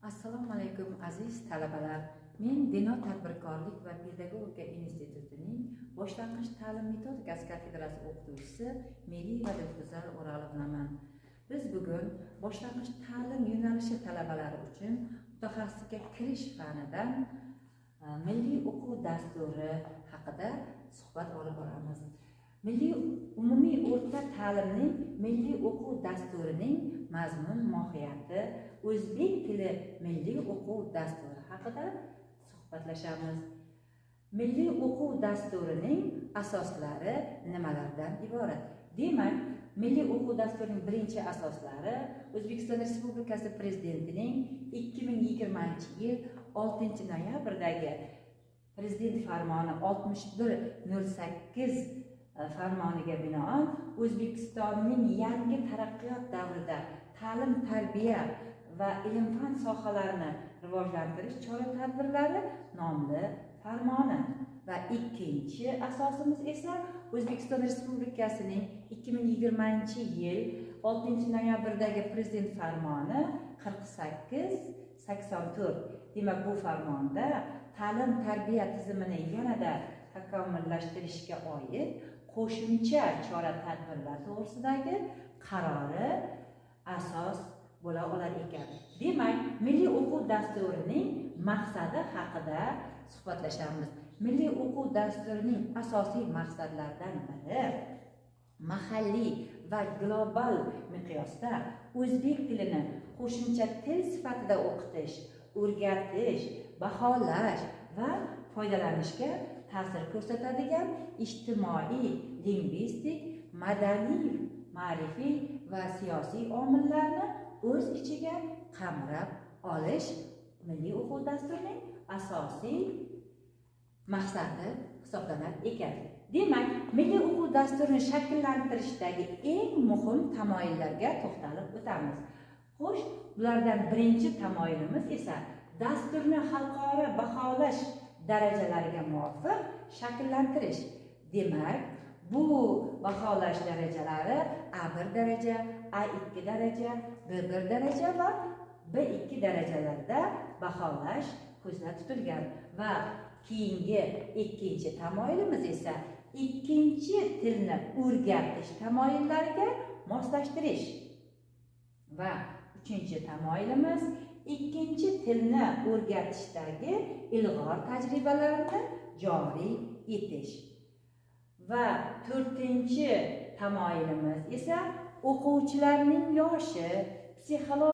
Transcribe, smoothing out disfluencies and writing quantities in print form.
Assalomu alaykum, aziz talabalar. Men Deno tadbirkorlik va pedagogika institutining boshlang'ich ta'lim metodikasi kafedrasi o'qituvchisi Meliyeva Dilfuza O'rolovnaman. Biz bugun boshlang'ich ta'lim yo'nalishi talabalari uchun mutaxassislikka kirish fanidan milliy o'quv dasturi haqida suhbat olib boramiz. Milliy umumiy o'rta ta'limning milliy o'quv dasturining mazmun mohiyati, o'zbek tili milliy o'quv dasturi haqida suhbatlashamiz. Milliy o'quv dasturining asoslari nimalardan iborat? Demak, milliy o'quv dasturining birinchi asoslari O'zbekiston Respublikasi Prezidentining 2020-yil 6-noyabrdagi Prezident farmoni 6108 farmoniga binoan O'zbekistonning yangi taraqqiyot davrida ta'lim, tarbiya va ilm-fan sohalarini rivojlantirish chora-tadbirlari nomli farmoni va ikkinchi asosimiz esa O'zbekiston Respublikasining 2020-yil 6-noyabrdagi Prezident farmoni 4884. Demak, bu farmonda ta'lim tarbiya tizimini yanada takomillashtirishga oid qo'shimcha chora-tadbirlar to'g'risidagi qarori asos bo'la olar ekan. Demak, milliy o'quv dasturining maqsadi haqida suhbatlashamiz. Milliy o'quv dasturining asosiy maqsadlaridan biri mahalliy va global miqyosda o'zbek tilini qo'shimcha til sifatida o'qitish, o'rgatish, baholash va foydalanishga ta'sir ko'rsatadigan ijtimoiy, lingvistik, madaniy, ma'rifiy va siyosiy omillarni o'z ichiga qamrab olish milliy o'quv dasturining asosiy maqsadi hisoblanar ekan. Demak, milliy o'quv dasturini shakllantirishdagi eng muhim tamoyillarga to'xtalib o'tamiz. Xo'sh, bulardan birinchi tamoyilimiz esa dasturni xalqaro baholash darajalariga muvofiq shakllantirish. Demak, bu baholash darajalari A1 daraja, A2 daraja, B1 daraja va B2 darajalarda baholash ko'zda tutilgan. Va keyingi ikkinchi tamoyilimiz esa ikkinchi tilni o'rgatish tamoyillariga moslashtirish. Va uchinchi tamoyilimiz ikkinchi tilni o'rgatishdagi ilg'or tajribalarni joriy etish. Va to'rtinchi tamoyilimiz esa o'quvchilarning yoshi, psixologik